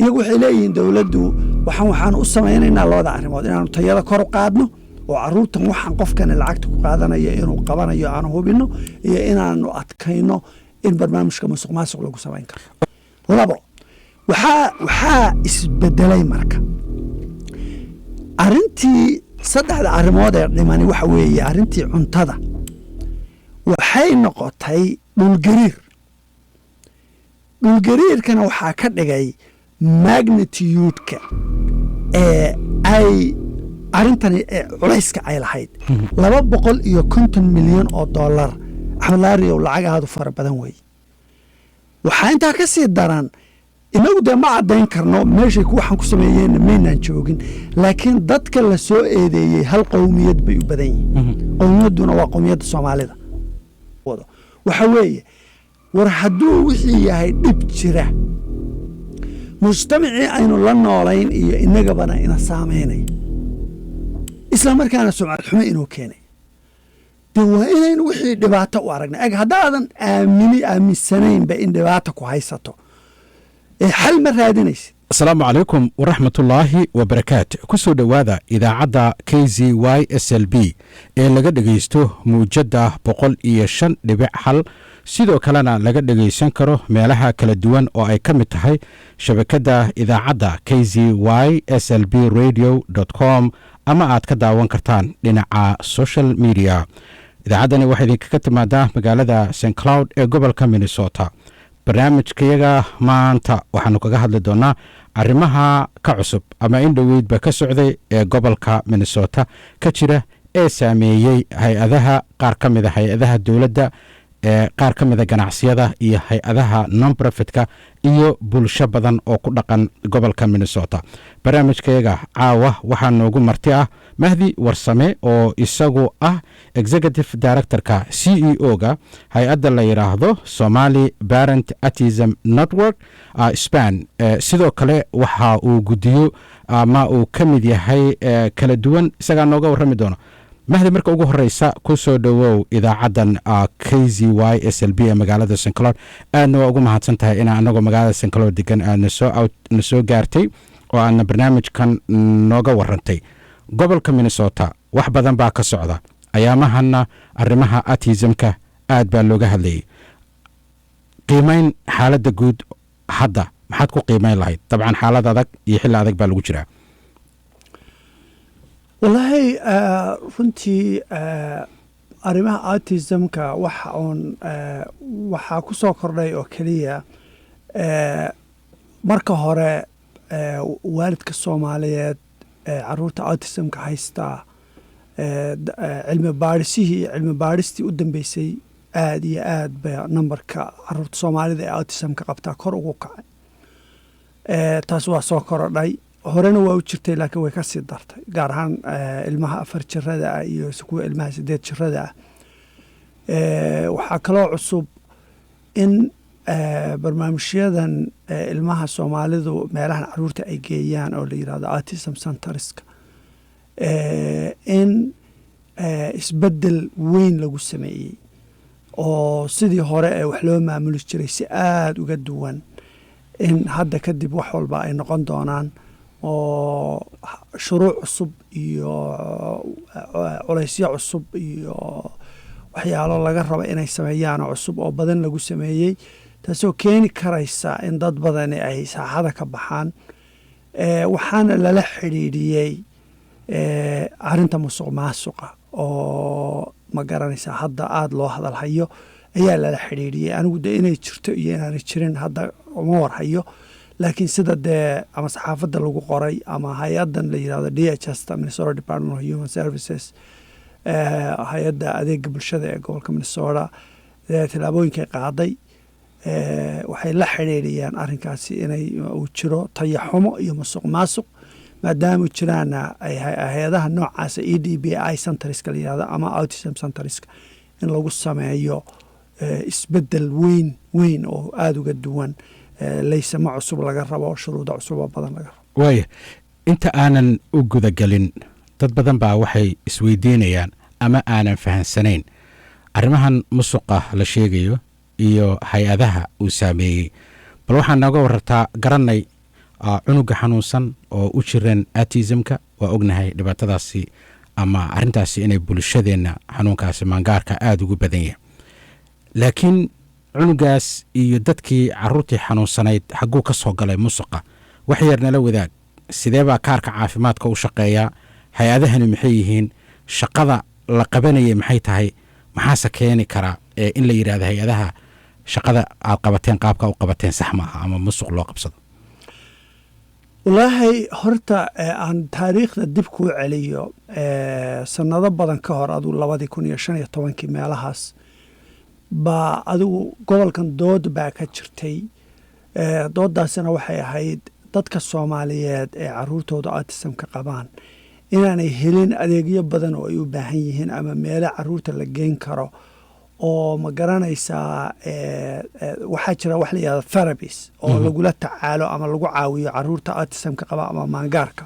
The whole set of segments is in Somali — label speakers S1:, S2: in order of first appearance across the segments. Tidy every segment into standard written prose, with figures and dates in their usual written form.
S1: Iyagu waxay leeyihiin dowladdu waxaan u samaynaynaa labada arrimood: inaanu tayada kor u qaadno oo caruurtan waxaan qofkani lacagta ku qaadanayo inuu qabanayo aanu hubino, iyo inaanu adkayno in barnaamijka musuq maasuq lagu samayn karo. Labo, waxaa isbedelay marka arrintii saddexda arrimood ee dhimani waxa weeye arrintii cuntada waxay noqotay dhulgariir. Dhulgariirkana waxaa ka dhigay magnitude-ka ee ay arrintani ee culayska ay lahayd, 250 milyan oo dollar. Axmed Laariow, lacag aad u fara badan weeye. Waxaa intaa ka sii daran, inagu dee ma caddayn karno meeshay waxaan ku sameeyeenna, maynaan joogin, laakiin dadka la soo eedeeyey hal qowmiyad bay u badan yihiin, qowmiyadduna waa qowmiyadda Soomaalida. Waxa weeye, war hadduu wixii yahay dhib jira, mujtamacii aynu la noolayn iyo inagabana ina saameynaya, isla markaana sumcad xumo inuu keenay, de waa inaynu wixii dhibaato u aragnay. Eg, haddaadan aaminsanaynba in dhibaata ku haysato, ee xal ma raadinaysid.
S2: Asalaamu calaykum waraxmatullaahi wabarakaat. Ku soo dhowaada idaacadda KZYSLB ee laga dhegaysto muujadda 105.1, sidoo kalena laga dhegaysan karo meelaha kala duwan oo ay ka mid tahay shabakadda idaacadda kzyslbradio.com, ama aad ka daawan kartaan dhinaca social media. Idaacaddani waxay idinkaga timaadaa magaalada St Cloud ee gobolka Minnesota. Barnaamijkayaga maanta waxaanu kaga hadli doonaa arrimaha ka cusub ama in dhoweydba ka socday ee gobolka Minnesota ka jira ee saameeyey hay-adaha, qaar ka mida hay-adaha dowladda, ee qaar ka mida ganacsiyada iyo hay-adaha nonprofitka iyo bulsho badan oo ku dhaqan gobolka Minnesota. Barnaamijkayaga caawa waxaa noogu marti ah Mahdi Warsame oo isagu ah executive directorka, CEO-ga hay-adda la yidhaahdo Somali Parent Autism Network, SPAN. Sidoo kale waxa uu guddiyo ama uu ka mid yahay kala duwan, isagaa nooga warrami doono. Mahdi, marka ugu horeysa ku soo dhowow idaacaddan KZYSLB ee magaalada St Cloud. Aadna waa ugu mahadsan tahay inaa anagoo magaalada St Cloud degan aadna na soo gaartay oo aadna barnaamijkan nooga warantay. Gobolka Minnesota wax badan baa ka socda ayaamahanna, arrimaha autismka aad baa looga hadlayay. Qiimeyn xaaladda guud hadda maxaad ku qiimeyn lahayd? Dabcan xaalad adag iyo xilli adag baa lagu jiraa.
S1: Wallaahi, runtii arrimaha autismka waxa uun waxaa ku soo kordhay oo keliya, marka hore waalidka Soomaaliyeed ee caruurta autismka haystaa, cilmi baadhisihii, cilmi baadhistii u dambeysay, aad iyo aad ba nambarka caruurta Soomaalida ee autismka qabtaa kor ugu kacay. Taas waa soo korodhay. Horena waa u jirtay, laakiin way ka sii dartay, gaar ahaan ilmaha 4 jirada ah iyo kuwa ilmaha 8 jirada ah. Waxaa kaloo cusub in barnaamijyadan ilmaha Soomaalidu meelahan caruurta ay geeyaan oo la yirahdo autism centerska in isbedel weyn lagu sameeyey, oo sidii hore ee wax loo maamuli jiray si aada uga duwan in hadda kadib wax walba ay noqon doonaan, oo shuruuc cusub iyo culaysyo cusub iyo waxyaalo laga rabo inay sameeyaan oo cusub oo badan lagu sameeyey, taasoo keeni karaysa in dad badani ay saaxada ka baxaan. Waxaana lala xidhiidhiyey arrinta musuq maasuqa oo, ma garanaysaa, hadda aada loo hadalhayo ayaa lala xidhiidhiyey. Anigu dee inay jirto iyo inaanay jirin hadda uma warhayo, laakiin sida dee ama saxaafadda lagu qoray ama hay-addan la yirahdo DHS, Minnesota Department of Human Services, hay-adda adeega bulshada ee gobolka Minnesota, tillaabooyinkay qaaday waxay la xidhiidhiyaan arrinkaasi inay uu jiro tayaxumo iyo musuq maasuq, maadaama jiraana hay-adaha noocaasa EDBI centerska la yirahdo ama autism centerska in lagu sameeyo isbedel weyn weyn oo aada uga duwan, laysamo cusub laga rabo, shuruudo cusub oo badan laga rabo.
S2: Waaya, inta aanan u gudagelin, dad badan baa waxay isweydiinayaan ama aanan fahansanayn arrimahan musuqa la sheegayo iyo hay-adaha uu saameeyey. Bal waxaa nooga warartaa, garanay Cunuga xanuunsan oo u jiran autismka, waa ognahay dhibaatadaasi ama arrintaasi inay bulshadeenna xanuunkaasi maangaarka aada ugu badan yahay, laakiin cunugaas iyo dadkii caruurtii xanuunsanayd xagguu ka soo galay musuqa? Wax yar nala wadaag. Sidee baa kaarka caafimaadka u shaqeeyaa? Hay-adahani maxay yihiin? Shaqada la qabanayay maxay tahay? Maxaase keeni karaa ee in la yidhahdo hay-adaha shaqada aad qabateen, qaabka u qabateen sax maaha ama musuq loo qabsado?
S1: Wallaahi horta aan taariikhda dib kuu celiyo. Sanado badan ka hor, adigu 2015-kii meelahaas baa adigu gobolkan dood baa ka jirtay. Dooddaasina waxay ahayd dadka Soomaaliyeed ee caruurtooda autismka qabaan inaanay helin adeegyo badan oo ay u baahan yihiin ama meelo caruurta la geyn karo oo, ma garanaysaa, waxaa jira wax la yihahdo therapies oo lagula tacaalo ama lagu caawiyo caruurta autismka qaba ama maangaarka.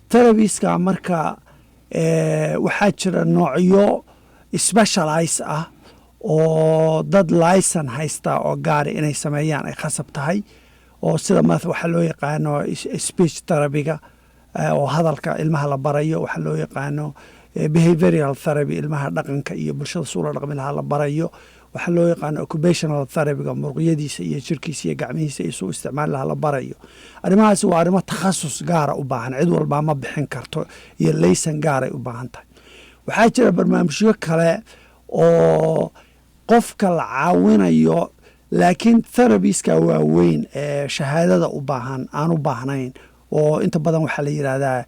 S1: Therapieska marka waxaa jira noocyo specialize ah oo dad license haysta oo gaari inay sameeyaan ay khasab tahay, oo sida waxaa loo yaqaano speech therapyga oo hadalka ilmaha la barayo, waxaa loo yaqaano behavioral therapy, ilmaha dhaqanka iyo bulshada suula dhaqmi lahaa la barayo, waxaa loo yaqaano occupational therapyga, muruqyadiisa iyo jirkiisa iyo gacmihiisa iyo suu isticmaali lahaa la barayo. Arrimahaasi waa arrimo takhasus gaara u baahan, cid walbaa ma bixin karto iyo license gaaray u baahan tahay. Waxaa jira barnaamijyo kale oo qofka la caawinayo, laakiin therapieska waaweyn ee shahaadada u baahan aan u baahnayn, oo inta badan waxaa la yidhahdaa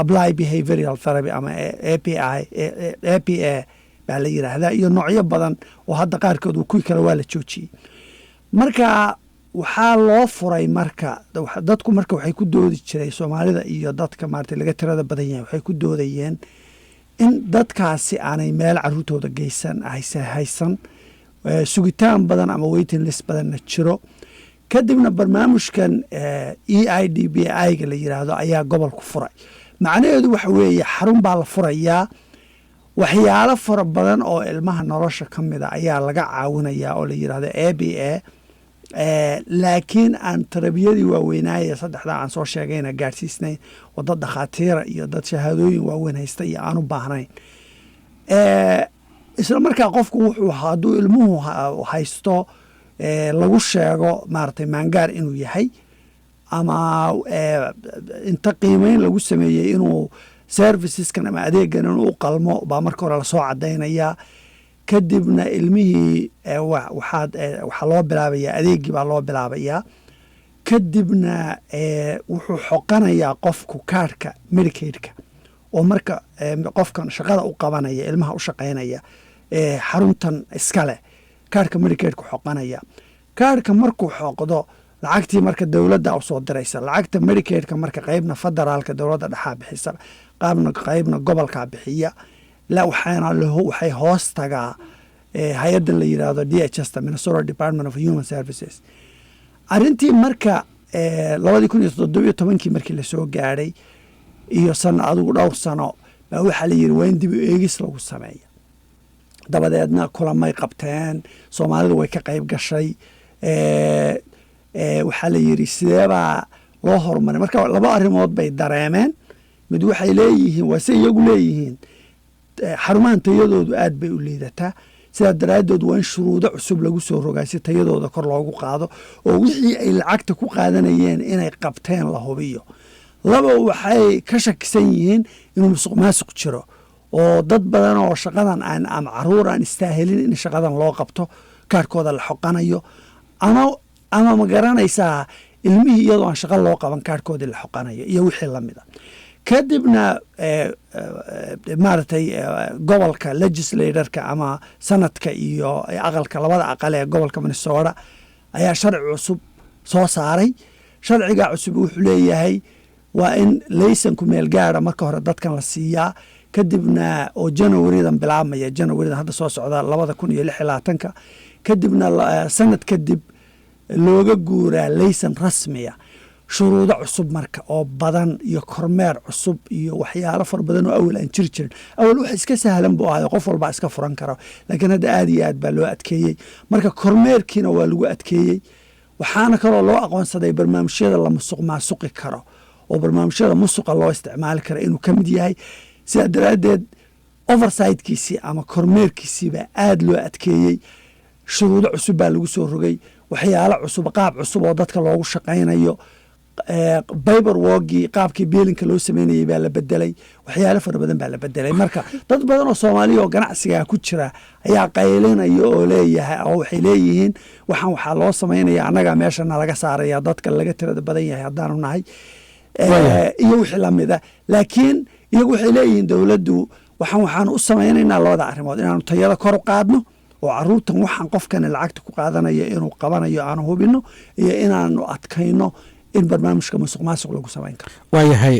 S1: apply behavioral therapy ama API, APA baa la yidhaahdaa, iyo noocyo badan oo hadda qaarkood kuwii kale waa la joojiyey. Marka waxaa loo furay, marka dadku marka waxay ku doodi jiray, Soomaalida iyo dadka maarata laga tirada badan yahay waxay ku doodayeen in dadkaasi aanay meel caruurtooda geysan haysan, sugitaan badan ama waiting list badanna jiro. Kadibna barnaamijkan EIDBI-ga la yiraahdo ayaa gobolku furay. Macnaheedu waxa weeye xarun baa la furayaa, waxyaalo fara badan oo ilmaha nolosha ka mida ayaa laga caawinayaa oo la yiraahdo ABA, laakiin aan therapyyadii waaweynaaye saddexdaa aan soo sheegayna gaadhsiisnayn oo dad dhakhaatiira iyo dad shahaadooyin waaweyn haysta iyo aan u baahnayn. Isla markaa qofku wuxuu hadduu ilmuhu haysto lagu sheego maaragtay maangaar inuu yahay ama inta qiimeyn lagu sameeyey inuu serviceskan ama adeegan inuu u qalmo baa marka hore lasoo cadaynayaa. Kadibna ilmihii waxaad waxaa loo bilaabayaa adeeggii baa loo bilaabayaa. Kadibna wuxuu xoqanayaa qofku kaarhka Medicaidka oo marka qofkan shaqada u qabanaya ilmaha u shaqaynaya xaruntan iskale kaarhka Medicaidku xoqanaya. Kaarhka markuu xoqdo, lacagtii marka dowladda usoo diraysa. Lacagta Medicaidka marka qeybna federaalka, dowladda dhexaa bixisa, qaabna qeybna gobolkaa bixiya. Waxaana waxay hoos tagaa hay-addan la yidhaahdo DHS ta, Minnesota Department of Human Services. Arrintii marka 2017-kii markii lasoo gaadhay iyo sana adigu dhowr sano baa waxaa la yidhi waa in dib u eegis lagu sameeya. Dabadeedna kulamay qabteen, Soomaalidu way ka qayb gashay. Waxaa la yidhi sideebaa loo horumaray? Marka laba arrimood bay dareemeen. Mid waxay leeyihiin, waa se iyagu leeyihiin, xarumahan tayadoodu aad bay u liidataa, sidaa daraaddeed waa in shuruudo cusub lagu soo rogaa si tayadooda kor loogu qaado oo wixii ay lacagta ku qaadanayeen inay qabteen la hubiyo. Laba, waxay ka shakisan yihiin inuu musuq maasuq jiro oo dad badan oo shaqadan aan ama caruur aan istaahilin in shaqadan loo qabto kaarkooda la xoqanayo, ama ma garanaysaa, ilmihii iyadoo aan shaqo loo qaban kaarhkoodii la xoqanayo iyo wixii lamid a. Kadibna maaragtay gobolka legislatorka ama sanadka iyo aqalka, labada aqal ee gobolka Minnesota ayaa sharci cusub soo saaray. Sharciga cusub wuxuu leeyahay waa in laysanku meel gaara marka hore dadkan la siiyaa, kadibna oo Janawarydan bilaabmaya, Janawarydan hadda soo socda 2026-ka, kadibna sanad kadib looga guuraa laysan rasmiya. Shuruudo cusub marka oo badan iyo kormeer cusub iyo waxyaalo fara badan oo awal aan jiri jirin. Awal wax iska sahlan buu ahayo, qof walbaa iska furan karo, laakiin hadda aad iyo aad baa loo adkeeyey. Marka kormeerkiina waa lagu adkeeyey. Waxaana kaloo loo aqoonsaday barnaamijyada la musuq maasuqi karo oo barnaamijyada musuqa loo isticmaali karo inuu ka mid yahay. Sidaa daraaddeed oversight-kiisii ama kormeerkiisii baa aada loo adkeeyey. Shuruudo cusub baa lagu soo rogay, waxyaalo cusub, qaab cusub oo dadka loogu shaqaynayo, paperwork-gii, qaabkii billing-ka loo sameynayay baa la bedelay. Waxyaalo fara badan baa la bedelay. Marka dad badan oo Soomaaliya oo ganacsigaa ku jira ayaa qaylinaya oo leeyahay, oo waxay leeyihiin, waxaan waxaa loo samaynaya annagaa meesha nalaga saaraya, dadka laga tirada badan yahay haddaanu nahay iyo wixii lamida. Laakiin iyagu waxay leeyihiin, dowladdu waxaan u samaynaynaa labada arrimood: inaanu tayada kor u qaadno oo caruurtan waxaan qofkani lacagta ku qaadanayo inuu qabanayo aanu hubino, iyo inaanu adkayno in barnaamijka musuq maasuq lagu samayn karo.
S2: Waayahay.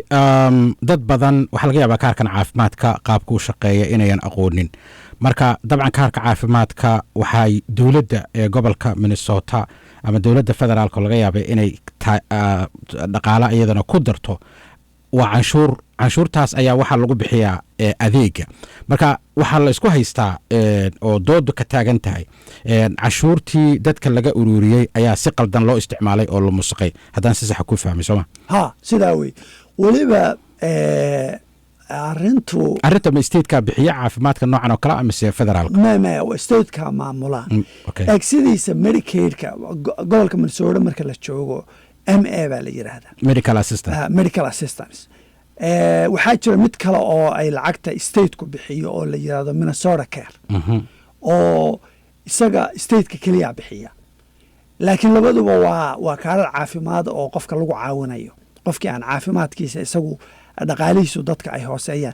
S2: Dad badan waxaa laga yaabaa kaarkan caafimaadka qaabka u shaqeeya inayan aqoonin. Marka dabcan kaarka caafimaadka waxay dowladda ee gobolka Minnesota ama dowladda federaalka laga yaabay inay dhaqaala iyadana ku darto. Waa canshuur. Canshuurtaas ayaa waxaa lagu bixiyaa adeega. Marka waxaa la isku haystaa oo doodu ka taagan tahay, canshuurtii dadka laga ururiyey ayaa si qaldan loo isticmaalay oo la musuqay, haddaan si saxa ku fahmay, sooma?
S1: Ha, sidaa wey. Weliba arrintu
S2: Arrinta ma state-ka bixiya caafimaadka noocan oo kale mise federaalka?
S1: Ma state-ka maamula. Eeg, sidiisa Medicaid-ka gobolka Minnesota marka la joogo MA baa la yidhaahdaa.
S2: Medical assistant.
S1: Medical assistance. Waxaa jira mid kale oo ay lacagta state-ku bixiyo oo la yidhahdo Minnesota Care, oo isaga state-ka keliya bixiya. Laakiin labaduba waa kaarar caafimaad oo qofka lagu caawinayo, qofkii aan caafimaadkiisa isagu dhaqaalihiisu dadka ay hooseeyaan.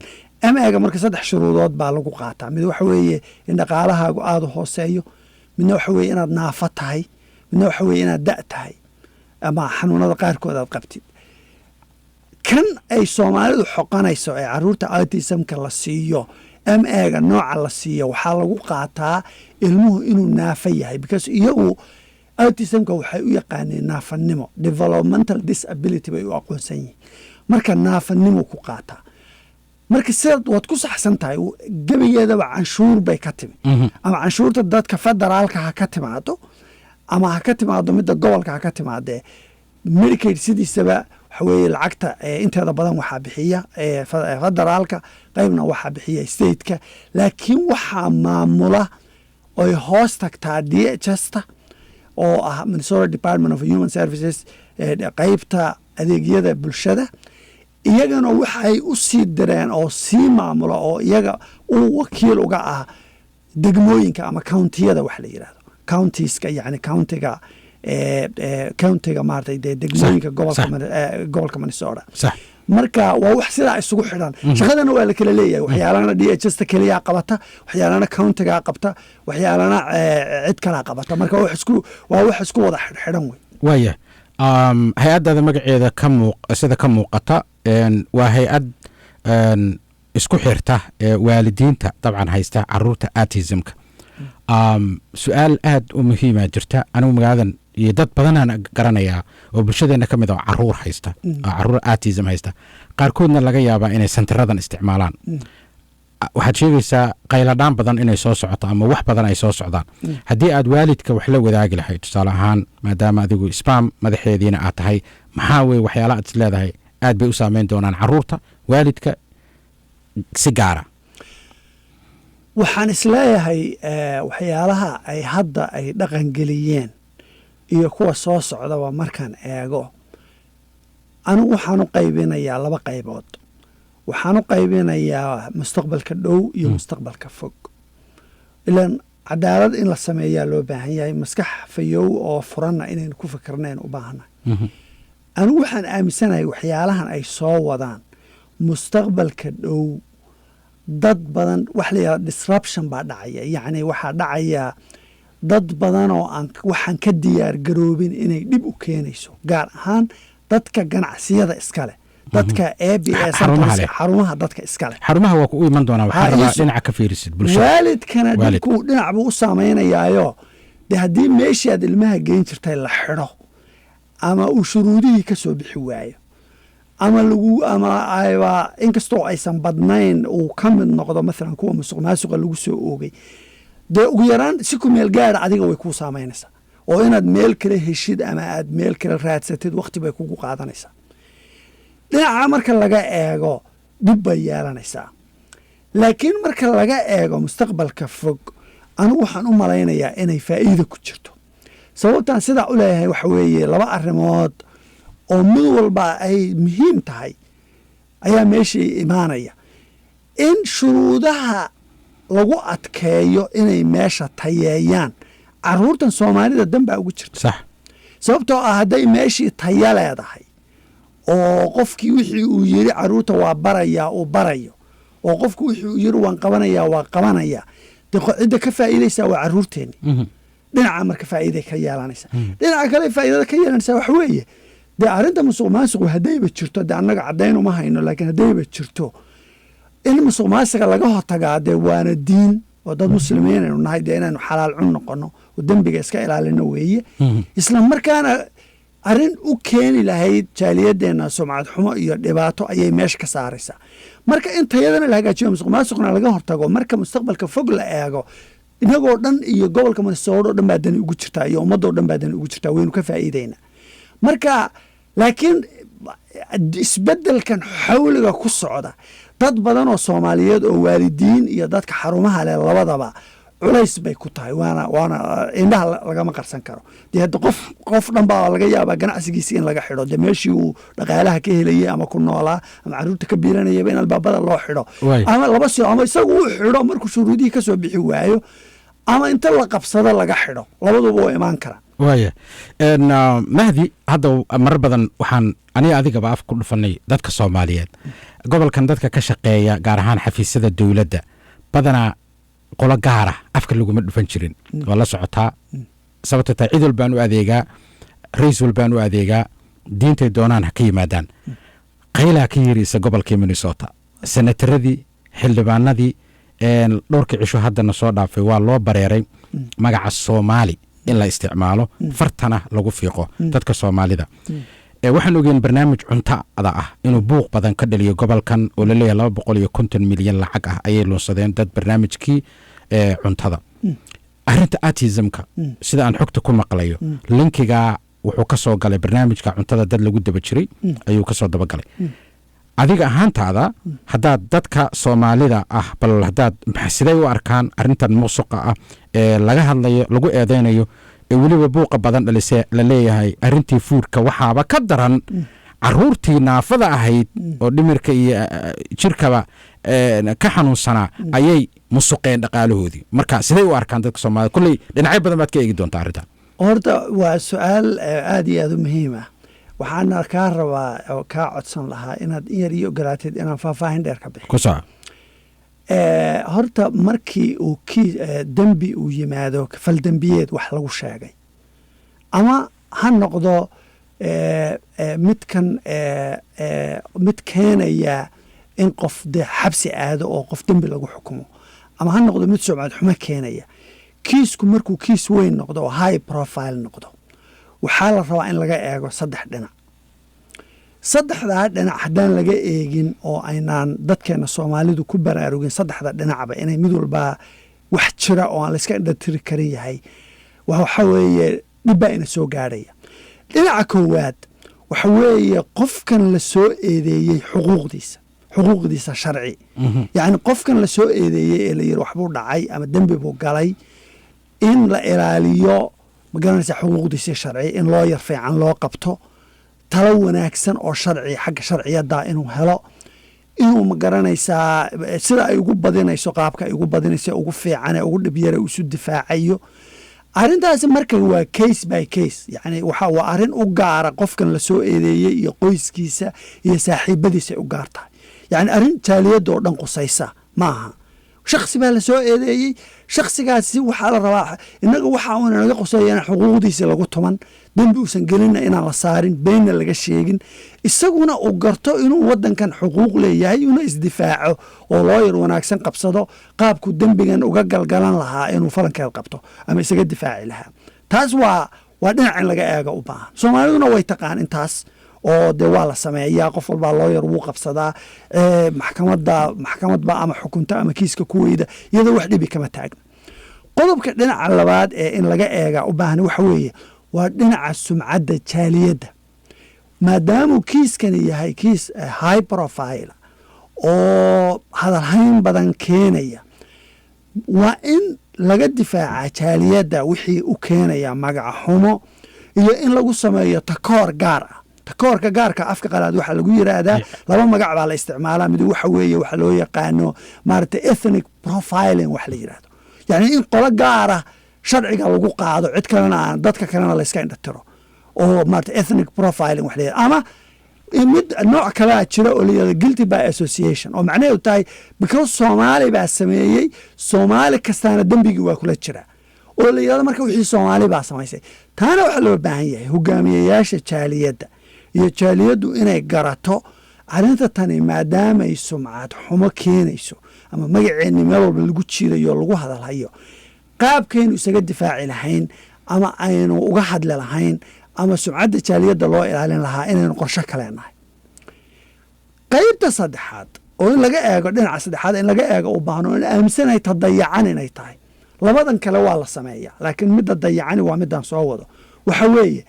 S1: MA-ga marka saddex shuruudood baa lagu qaataa. Mid waxa weeye in dhaqaalahaagu aada u hooseeyo, midna waxa weeye inaad naafo tahay, midna waxa weeye inaad da' tahay ama xanuunada qaarkood aad qabtid. Kan ay Soomaalidu xoqanayso ee caruurta autism-ka la siiyo, MA-ga nooca la siiyo, waxaa lagu qaataa ilmuhu inuu naafo yahay, because iyagu autism-ka waxay u yaqaaneen naafanimo, developmental disability bay u aqoonsan yihiin. Marka naafanimo ku qaataa. Marka sidaad waad ku saxsan tahay, gebigeedaba canshuur bay ka timi, ama canshuurta dadka federaalka ha ka timaado ama ha ka timaado midda gobolka ha ka timaadee. Medicaid sidiisaba waxa weeye lacagta inteeda badan waxaa bixiya federaalka, qaybna waxaa bixiya state-ka, laakiin waxaa maamula oy hoos tagtaa DHS-ta oo ah Minnesota Department of Human Services, qeybta adeegyada bulshada. Iyagana waxay u sii direen oo sii maamula oo iyaga u wakiil uga ah degmooyinka ama county-yada wax la yidhahdo, counties-ka, yani county-ga, county-ga maaragtay dee degmooyinka gobolka Minnesota. Marka waa wax sidaa isugu xidhan. Shaqadana waa la kala leeyahay. Waxyaalana DHS-ta keliyaa qabata, waxyaalana county-gaa qabta, waxyaalana cid kalaa qabata. Marka waa wax isku wada xidhan wey.
S2: Waaya. Hay-addaada magaceeda ka muuq sida ka muuqata, waa hay-ad isku xirta waalidiinta dabcan haysta caruurta autism-ka. Su-aal aad u muhiima jirta. Anigu magaaladan iyo dad badanaan garanayaa oo bulshadeenna ka mid a oo caruur haysta, oo caruur autism haysta, qaarkoodna laga yaabaa inay center-adan isticmaalaan. Waxaad sheegaysaa qayladhaan badan inay soo socoto ama wax badan ay soo socdaan. Haddii aad waalidka wax la wadaagi lahayd, tusaale ahaan, maadaama adigu SPAM madaxeediina aad tahay, maxaa weye waxyaala aad is leedahay aad bay u saameyn doonaan caruurta, waalidka si gaara?
S1: Waxaan isleeyahay waxyaalaha ay hadda ay dhaqangeliyeen iyo kuwa soo socdaba markaan eego, anigu waxaan u qaybinayaa laba qaybood. Waxaan u qaybinayaa mustaqbalka dhow iyo mustaqbalka fog. Ilaan cadaalad in la sameeyaa loo baahan yahay, maskax fayow oo furanna inaynu ku fikirnayn u baahannahay. Anigu waxaan aaminsanahay waxyaalahan ay soo wadaan mustaqbalka dhow dad badan wax la yidhahda disruption baa dhacaya. Yacni waxaa dhacaya dad badan oo aan waxaan ka diyaar garoobin inay dhib u keenayso, gaar ahaan dadka ganacsiyada iskale, dadka ABA,
S2: Xarumaha leh.
S1: xarumaha dadka iskale.
S2: Xarumaha waa ku u iman doonaa. Waxaan
S1: Ha,
S2: rabaa
S1: dhinaca
S2: ka fiirisid bulshada.
S1: Waalidkana
S2: Waalid.
S1: dhibku dhinac buu u saameynayaayo. Dee haddii meeshii aad ilmaha geyn jirtay la xidho ama uu shuruudihii ka soo bixi waayo ama lagu ama ayba, inkastoo aysan badnayn, uu ka mid noqdo maalan kuwa musuq maasuqa lagu soo oogay, dee ugu yaraan si ku meel gaara adiga way kuu saameynaysaa. Oo Oo inaad meel kale heshid ama aad meel kale raadsatid, waqti bay kugu qaadanaysaa. Dhinaca marka laga eego, dhib bay yeelanaysaa, laakiin marka laga eego mustaqbalka fog, anigu waxaan u malaynayaa inay faa'iida ku jirto. Sababtaan sidaa u leeyahay waxa weeye, laba arrimood oo mid walba ay muhiim tahay ayaa meeshii imaanaya. In shuruudaha lagu adkeeyo inay meesha tayeeyaan caruurtan Soomaalida dan baa ugu jirta. Sababtoo ah hadday meeshii taya leedahay oo qofkii wixii uu yiri caruurta waa barayaa uu barayo, oo qofku wixii uu yiri waan qabanayaa waa qabanaya, dee cidda ka faa'iidaysaa waa caruurteenni. Dhinaca marka faa'iiday ka yeelanaysa. Dhinaca kale faa'iidada ka yeelanaysa waxa weeye, dee arrinta musuq maasuqu haddayba jirto, dee annaga caddayn uma hayno, laakiin haddayba jirto, in musuq maasuqa laga hortagaa dee waana diin, oo dad Muslimiin aynu nahay, dee inaynu xalaal cun noqono oo dembiga iska ilaalino weeye. Isla markaana arrin u keeni lahayd jaaliyadeenna sumcad xumo iyo dhibaato ayay meesha ka saaraysaa. Marka in tayadana la hagaajiyo, musuq maasuqna laga hortago, marka mustaqbalka fog la eego, inagoo dhan iyo gobolka Minnesota oo dhan baa dani ugu jirtaa, iyo ummadoo dhan baa dani ugu jirtaa, waynu ka faa'iideynaa. Marka laakiin isbeddelkan xawliga ku socda, dad badan oo Soomaaliyeed oo waalidiin iyo dadka xarumaha leh labadaba culays bay ku tahay, waana indhaha lagama qarsan karo. Dee hadda qof dhan baa laga yaabaa ganacsigiisi in laga xidho, dee meeshii uu dhaqaalaha ka helayay ama ku noolaa ama caruurta ka biilanayaba in albaabada loo xidho, ama laba si, ama isagu uu xidho markuu shuruudihii kasoo bixi waayo, ama inta la qabsado laga xidho, labaduba waa imaan kara.
S2: Waaya Mahdi, hadda marar badan waxaan aniga adigaba af ku dhufanay dadka Soomaaliyeed gobolkan dadka ka shaqeeya, gaar ahaan xafiisyada dowladda, badanaa qolo gaara afka laguma dhufan jirin. Waa la socotaa sababta tahay. Cid walbaan u adeegaa, rays walbaan u adeegaa, diintay doonaan ha ka yimaadaan. Qaylaa ka yeeraysa gobolkii Minnesota, senataradii, xildhibaanadii dhowrkii cisho haddana soo dhaafay waa loo bareeray magaca Soomaali in la isticmaalo, fartana lagu fiiqo dadka Soomaalida. Waxaan ogeyn barnaamij cuntada ah inuu buuq badan ka dhaliyo gobolkan, oo laleeyahay 250 milyan lacag ah ayay lunsadeen dad barnaamijkii cuntada. Arrinta autismka, sida aan xogta ku maqlayo, linkigaa wuxuu ka soo galay barnaamijka cuntada, dad lagu daba jiray ayuu ka soo dabagalay. Adiga ahaantaada, haddaad dadka Soomaalida ah, bal haddaad siday u arkaan arrintan musuqa ah ee laga hadlayo, lagu eedeynayo, ee weliba buuqa badan dhalisee, la leeyahay arrintii foodka waxaaba ka daran caruurtii naafada ahayd oo dhimirka iyo jirkaba ka xanuunsanaa ayay musuqeen dhaqaalahoodii? Marka siday u arkaan dadka Soomaalida? Kolley dhinacyo badan baad ka eegi doontaa arrintan.
S1: Horta waa su-aal aada iyo aada u muhiim ah. Waxaana kaa rabaa oo kaa codsan lahaa inaad in yar ii ogolaatid inaan faahfaahin dheer ka bixi.
S2: Ku soco.
S1: Horta markii uu kii dembi uu yimaado, faldembiyeed wax lagu sheegay, ama ha noqdo midkan mid keenaya in qof dee xabsi aado oo qof dembi lagu xukumo, ama ha noqdo mid sumcad xumo keenaya, kiisku markuu kiis weyn noqdo oo high profile noqdo, waxaa la rabaa in laga eego saddex dhinac. Saddexdaa dhinac haddaan laga eegin oo aynaan dadkeena Soomaalidu ku baraarugin saddexda dhinacba inay mid walbaa wax jira oo aan layska indhatiri karin yahay, waxa weeye dhib baa ina soo gaadhaya. Dhinaca koowaad waxa weeye qofkan la soo eedeeyey xuquuqdiisa sharci. Yacni qofkan la soo eedeeyey ee la yiri waxbuu dhacay ama dembi buu galay, in la ilaaliyo, ma garanaysa, xuquuqdiisa sharci, in loo yar fiican loo qabto, talo wanaagsan oo sharci xagga sharciyadda inuu helo, inuu, ma garanaysaa, sida ay ugu badinayso, qaabka ay ugu badinayso ugu fiican ee ugu dhib yara isu difaacayo. Arrintaasi marka waa case by case, yacni waxa waa arrin u gaara qofkan la soo eedeeyey iyo qoyskiisa iyo saaxiibadiisa ay u gaar tahay. Yacni arrin jaaliyadda oo dhan qusaysa ma aha. Shaksi baa la soo eedeeyey, shaksigaasi waxaa la rabaa innaga waxa uuna naga quseeya inaan xuquuqdiisa lagu tuman, dembi uusan gelinna inaan la saarin, beenna laga sheegin, isaguna uu garto inuu wadankan xuquuq leeyahay, una isdifaaco oo looyar wanaagsan qabsado, qaabku dembigan uga galgalan lahaa inuu falankeed qabto ama isaga difaaci lahaa. Taas waa dhinac in laga eego u baahan. Soomaaliduna way taqaan intaas oo dee waa la sameeyaa, qof walbaa looyar wuu qabsadaa, maxkamadda maxkamad baa ama xukunta ama kiiska ku weyda, iyadoo wax dhibi kama taagna. Qodobka dhinaca labaad ee in laga eega u baahan waxa weeye waa dhinaca sumcadda jaaliyadda, maadaamuu kiiskani yahay kiis high profile oo hadalhayn badan keenaya. Waa in laga difaaca jaaliyadda wixii u keenaya magaca xumo iyo in lagu sameeyo takoor gaar ah. Takoorka gaarka afka qalaad waxaa lagu yiraahdaa, laba magac baa la isticmaalaa. Mid waxa weeye waxa loo yaqaano maaragtay ethnic profiling wax la yiraahdo, yacni in qolo gaara sharciga lagu qaado, cid kalena aan, dadka kalena la iska indhatiro, oo maarata ethnic profiling wax la yirahdo. Ama mid nooc kalea jira oo la yirahdo guilty by association, oo macnaheedu tahay because Soomaali baa sameeyey, Soomaali kastaana dembigii waa kula jira, oo la yirahdo marka wixii Soomaali baa samaysay. Taana waxaa loo baahan yahay hogaamiyayaasha jaaliyadda iyo jaaliyaddu inay garato arrinta tani, maadaamay sumcad xumo keenayso ama magaceenni meel walba lagu jiidayo, lagu hadalhayo, qaabkaynu isaga difaaci lahayn ama aynu uga hadli lahayn ama sumcadda jaaliyadda loo ilaalin lahaa inaynu qorsho kaleenahay. Qaybta saddexaad oo in laga eego, dhinaca saddexaad in laga eego u baahno, in aaminsanahay ta dayacan inay tahay. Labadan kale waa la sameeya, laakiin midda dayacani waa midaan soo wado. Waxa weeye,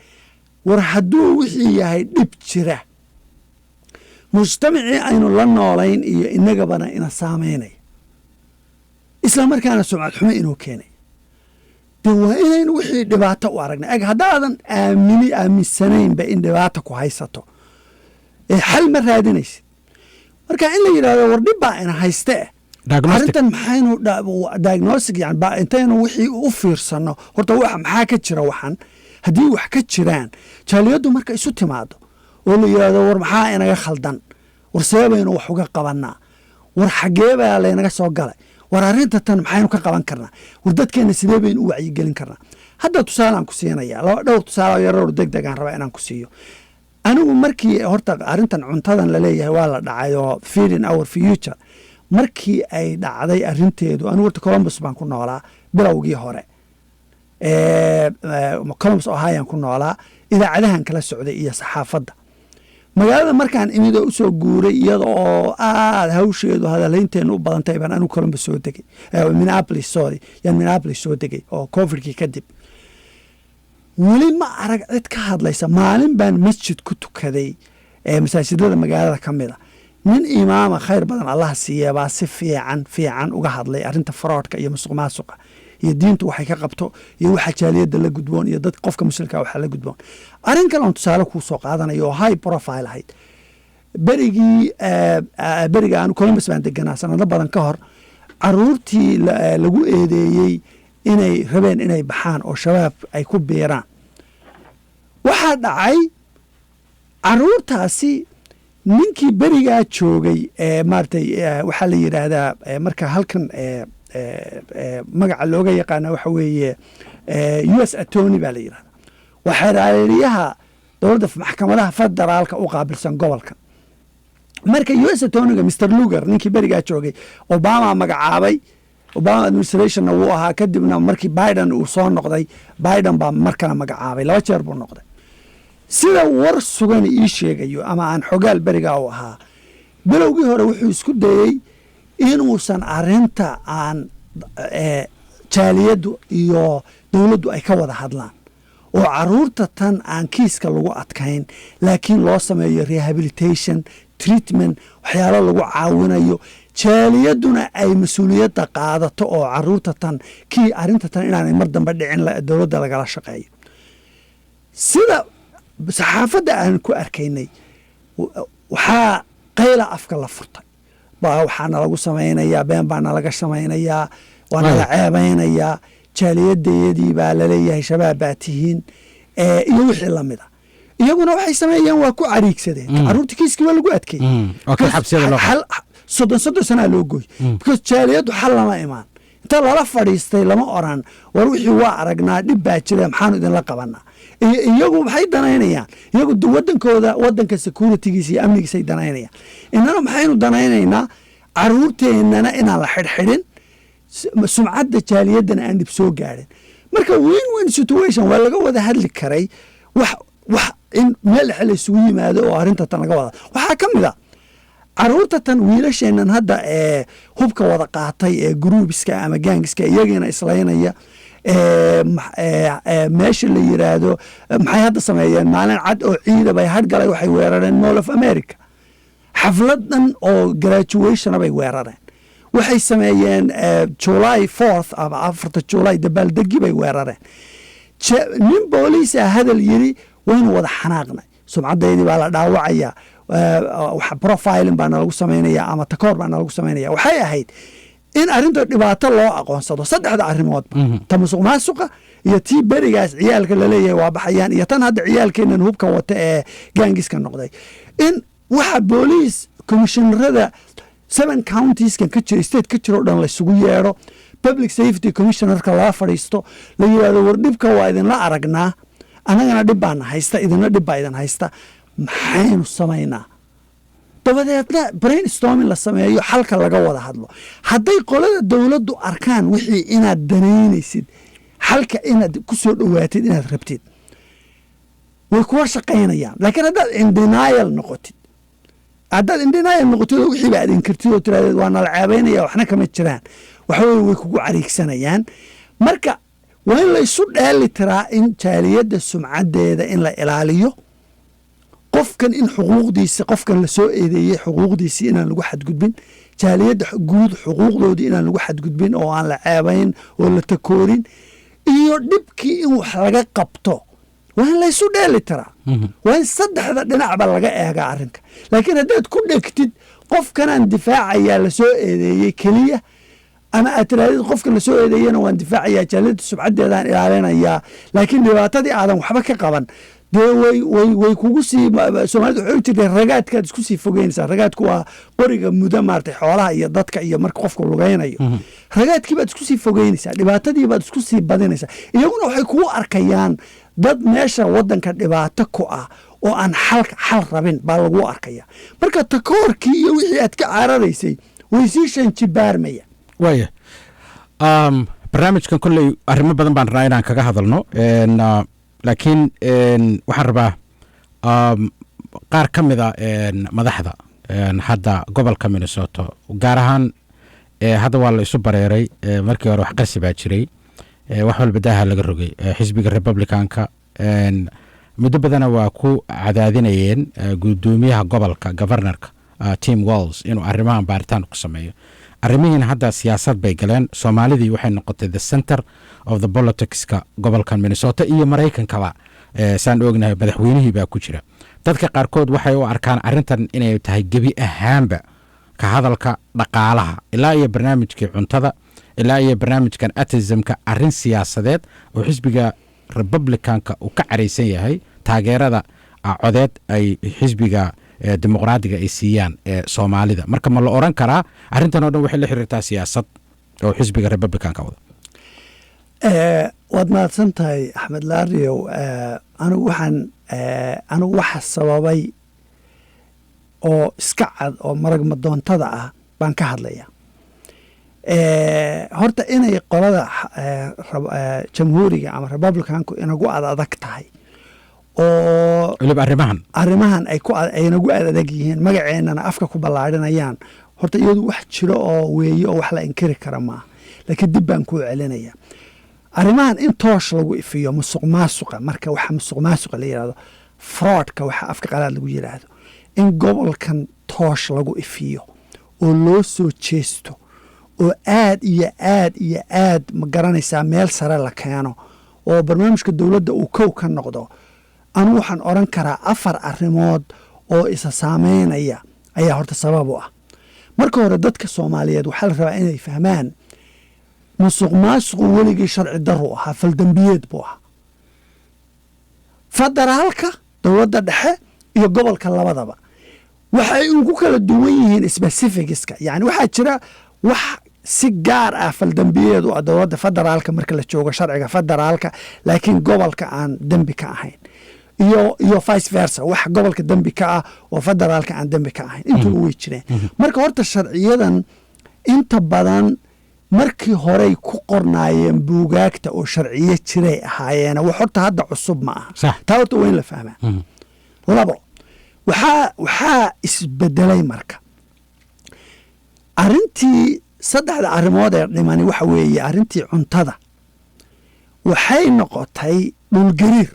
S1: war hadduu wixii yahay dhib jira, mujtamacii aynu la noolayn iyo inagabana ina saameynaya, isla markaana sumcad xumo inuu keenay, de waa inaynu wixii dhibaato u aragnay. Eg, haddaadan aaminsanaynba in dhibaata ku haysato, ee xal ma raadinaysid. Marka in la yidhahdo, war dhib baa ina hayste eh, arrintan maxaynu diagnostic yani ba intaynu wixii u fiirsano horta waxa maxaa ka jira. Waxan haddii wax ka jiraan, jaaliyaddu marka isu timaado oo la yidhahdo, war maxaa inaga khaldan? War see baynu wax uga qabannaa? War xaggee baa laynaga soo galay? War arrinta tan maxaynu ka qaban karnaa? War dadkeena sidee baynu u wacyigelin karnaa? Hadda tusaalaan ku siinaya, laba dhowr tusaale yaroor deg degaan rabaa inaan ku siiyo. Anigu markii horta arrintan cuntadan laleeyahay waa la dhacay oo Feeding Our Future markii ay dhacday arrinteedu, anigu horta Columbus baan ku noolaa bilowgii hore, Columbus, Ohioan ku noolaa. Idaacadahan kala socday iyo saxaafadda magaalada. Markaan imid oo usoo guuray, iyada oo aada hawsheedu hadalhaynteenu u badantay baan anigu Columbus soo degay, Minneapolis, sorry, yaan Minneapolis soo degay oo Covidkii kadib. Weli ma arag cid ka hadlaysa. Maalin baan masjid ku tukaday ee masaajidada magaalada ka mid a. Nin imaama, khayr badan Allaha siiya, baa si fiican fiican uga hadlay arrinta fraudka iyo musuq maasuqa iyo diintu waxay ka qabto iyo waxa jaaliyadda la gudboon iyo dad qofka muslimka waxa la gudboon. Arrin kale oon tusaale kuu soo qaadanayo oo high profile ahayd, berigii beriga aanu Columbus baan deganaa sanado badan ka hor, caruurtii lagu eedeeyey inay rabeen inay baxaan oo Shabaab ay ku biiraan. Waxaa dhacay caruurtaasi ninkii berigaa joogay ee maaragtay waxaa la yidhaahdaa marka halkan magaca looga yaqaana waxa weeye US attorney baa la yidhahdaa, waa xeeraaliyaha dowladda maxkamadaha federaalka u qaabilsan gobolka. Marka US attorneyga Mr Lugar, ninkii berigaa joogay, Obama magacaabay, Obama administrationna wuu ahaa. Kadibna markii Biden uu soo noqday, Biden baa mar kale magacaabay, laba jeer buu noqday. Sida war sugan ii sheegayo ama aan xogaal berigaa u ahaa, bilowgii hore wuxuu isku dayey inuusan arinta aan jaaliyaddu iyo dowladdu ay ka wada hadlaan oo caruurta tan aan kiiska lagu adkayn, laakiin loo sameeyo rehabilitation treatment, waxyaalo lagu caawinayo, jaaliyadduna ay mas-uuliyadda qaadato oo caruurta tan kii arrinta tan inaanay mar dambe dhicin dowladda lagala shaqeeyo. Sida saxaafadda aan ku arkaynay, waxaa qayla afka la furtay waxaana lagu samaynayaa, been baa nalaga samaynayaa, waa nala ceebaynayaa, jaaliyadayadii baa laleeyahay Shabaab baa tihiin iyo wixii lamid a. Iyaguna waxay sameeyeen waa ku cariigsadeen. Caruurta kiiskii waa lagu adkeeyey, 30 sanaa loo gooy, because jaaliyaddu xal lama imaan. Inta lala fadhiistay lama oran, war wixii waa aragnaa, dhib baa jira, maxaanu idinla qabanaa? Iyagu maxay danaynayaan? Iyagu wadankooda, wadanka securitygiisa iyo amnigiisay danaynayaan. Innana maxaynu danaynaynaa? Caruurteennana inaan la xidhxidhin, sumcadda jaaliyaddana aan dhib soo gaadhin. Marka win win situation waa laga wada hadli karay, wax in meel dhexe la isugu yimaado oo arrinta tan laga wada. Waxaa ka mid a Caruurta tan, wiilasheennan hadda ee hubka wada qaatay ee groups-ka ama gangs-ka iyagiina islaynaya, meesha la yiraahdo, maxay hadda sameeyeen? Maalin cad oo ciida bay hadhgalay, waxay weerareen Mall of America. Xaflad dhan oo graduation bay weerareen. Waxay sameeyeen July 4th ama 4-ta July dabaaldegi bay weerareen. Nin booliisa hadal yiri, waynu wada xanaaqnay, sumcaddaydii baa la dhaawacayaa, profiling baa nalagu samaynaya ama takoor baa nalagu samaynaya. Waxay ahayd in arrinta dhibaato loo aqoonsado, saddexda arrimoodba, ta musuq maasuqa iyo tii berigaas ciyaalka laleeyahay waa baxayaan iyo tan hadda ciyaalkeenan hubka wata ee gangs-ka noqday, in waxa booliis commissioner-ada seven counties-kan ka jira, state ka jiro o dhan laysugu yeedho, public safety commissioner-ka lala fadhiisto, la yidhahdo, "War, dhibka waa idinla aragnaa, annagana dhib baana haysta, idinla dhib baa idin haysta, maxaynu samaynaa?" Dabadeedna brainstorming la sameeyo, xalka laga wada hadlo. Hadday qolada dowladdu arkaan wixii inaad danaynaysid, xalka inaad ku soo dhowaatid, inaad rabtid, way kuwa shaqaynayaan. Laakiin haddaad in denial noqotid oo wixiiba aad inkirtid oo tiraahdeed, "Waa nala ceebaynaya, waxna kama jiraan," waxaweye way kugu cariigsanayaan. Marka waa in la isu dheeli tiraa in jaaliyadda sumcaddeeda in la ilaaliyo, qofkan in xuquuqdiisa, qofkan lasoo eedeeyey xuquuqdiisii inaan lagu xadgudbin, jaaliyadda guud xuquuqdoodii inaan lagu xadgudbin oo aan la ceebayn oo la takoorin, iyo dhibkii in wax laga qabto. Waa in laysu dheeli tiraa, waa in saddexda dhinacba laga eegaa arrinka. Laakiin haddaad ku dhegtid qofkanaan difaacayaa lasoo eedeeyey keliya, ama aad tirahdid qofkan lasoo eedeeyena waan difaacayaa, jaaliyadda sumcaddeedaan ilaalinayaa, laakiin dhibaatadii aadan waxba ka qaban, dee way kugu sii, Soomaalida waxay u jirtay, ragaadkaad isku sii fogeynaysaa. Ragaadku waa qoriga muda maartay xoolaha iyo dadka iyo marka qofku lugaynayo. Ragaadkii baad isku sii fogeynaysaa, dhibaatadii baad isku sii badinaysaa. Iyaguna waxay kugu arkayaan dad meesha waddanka dhibaato ku ah oo aan xal rabin baa lagu arkaya. Marka takoorkii iyo wixii aad ka cararaysay way sii shanjibaarmaya.
S2: Waaya, barnaamijkan kolley arrimo badan baan rabnaa inaan kaga hadalno, laakiin waxaan rabaa qaar ka mida madaxda hadda gobolka Minnesota gaar ahaan. Hadda waa la isu bareeray. Markii hore wax qarsi baa jiray, wax walba daaha laga rogay. Xisbiga Republicanka muddo badana waa ku cadaadinayeen guddoomiyaha gobolka, governor-ka Tim Walz, inuu arrimahan baaritaan ku sameeyo. Arrimihiina hadda siyaasad bay galeen. Soomaalidii waxay noqotay the center of the politics-ka gobolkan Minnesota iyo Maraykankaba. Saan ognahay, madaxweynihii baa ku jira. Dadka qaarkood waxay u arkaan arrintan inay tahay gebi ahaanba ka hadalka dhaqaalaha ilaa iyo barnaamijkii cuntada ilaa iyo barnaamijkan autism-ka arrin siyaasadeed oo xisbiga Republicanka uu ka caraysan yahay taageerada codeed ay xisbiga Dimuqraadiga ay siiyaan ee Soomaalida. Marka ma la oran karaa arrintan oo dhan waxay la xiriirtaa siyaasad oo xisbiga Republicanka wada?
S1: Waad mahadsan tahay, Axmed Laariow. Anigu waxaan anigu waxa sababay oo iska cad oo marag madoontada ah baan ka hadlaya. Horta inay qolada Jamhuuriga ama Republicanku inagu ad adag tahay oo
S2: weliba arrimahan
S1: arrimahan ay ku ay nagu ad adag yihiin, magaceennana afka ku ballaadhinayaan, horta iyadu wax jiro oo weeye oo wax la inkiri kara maaha. Laakiin dib baan kuu celinaya. Arrimahan in toosh lagu ifiyo musuq maasuqa, marka waxa musuq maasuqa la yidhahdo, fraud-ka waxa afka qalaad lagu yidhaahdo, in gobolkan toosh lagu ifiyo oo loo soo jeesto oo aad iyo aad iyo aad, ma garanaysaa, meel sare la keeno oo barnaamijka dowladda uu kow ka noqdo, anu waxaan odhan karaa afar arrimood oo isa saameynaya ayaa horta sabab u ah. Marka hore, dadka Soomaaliyeed waxaa la rabaa inay fahmaan musuq maasuqu weligii sharci daru ahaa, faldambiyeed buu ahaa, federaalka, dowladda dhexe iyo gobolka labadaba. Waxay ugu kala duwan yihiin specifics-ka, yani waxaa jira wax si gaar ah faldambiyeed u ah dowladda federaalka marka la joogo sharciga federaalka, laakiin gobolka aan dembi ka ahayn, iyo vice versa, wax gobolka dembi ka ah oo federaalka aan dembi ka ahayn. Intuba way jireen. Marka horta sharciyadan inta badan markii horey ku qornaayeen buugaagta oo sharciyo jiray ahaayeen, wax horta hadda cusub ma aha. Taa horta waa in la fahmaa. Labo, waxaa isbedelay marka Arrintii saddexda arrimood ee dhimani waxa weeye arrintii cuntada. Waxay noqotay dhulgariir.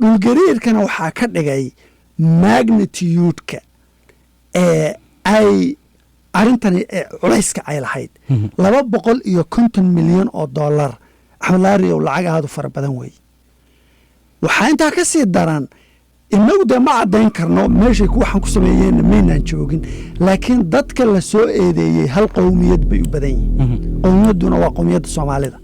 S1: Dhulgariirkana waxaa ka dhigay magnitude-ka ee ay arrintani ee culayska ay lahayd, 250 milyan oo dollar. Axmed Laariow, lacag aadu fara badan weeye. Waxaa intaa ka sii daran, inagu dee ma caddayn karno meeshay waxaan ku sameeyeenna, maynaan joogin, laakiin dadka la soo eedeeyey hal qowmiyad bay u badan yihiin. Qowmiyadduna waa qowmiyadda Soomaalida.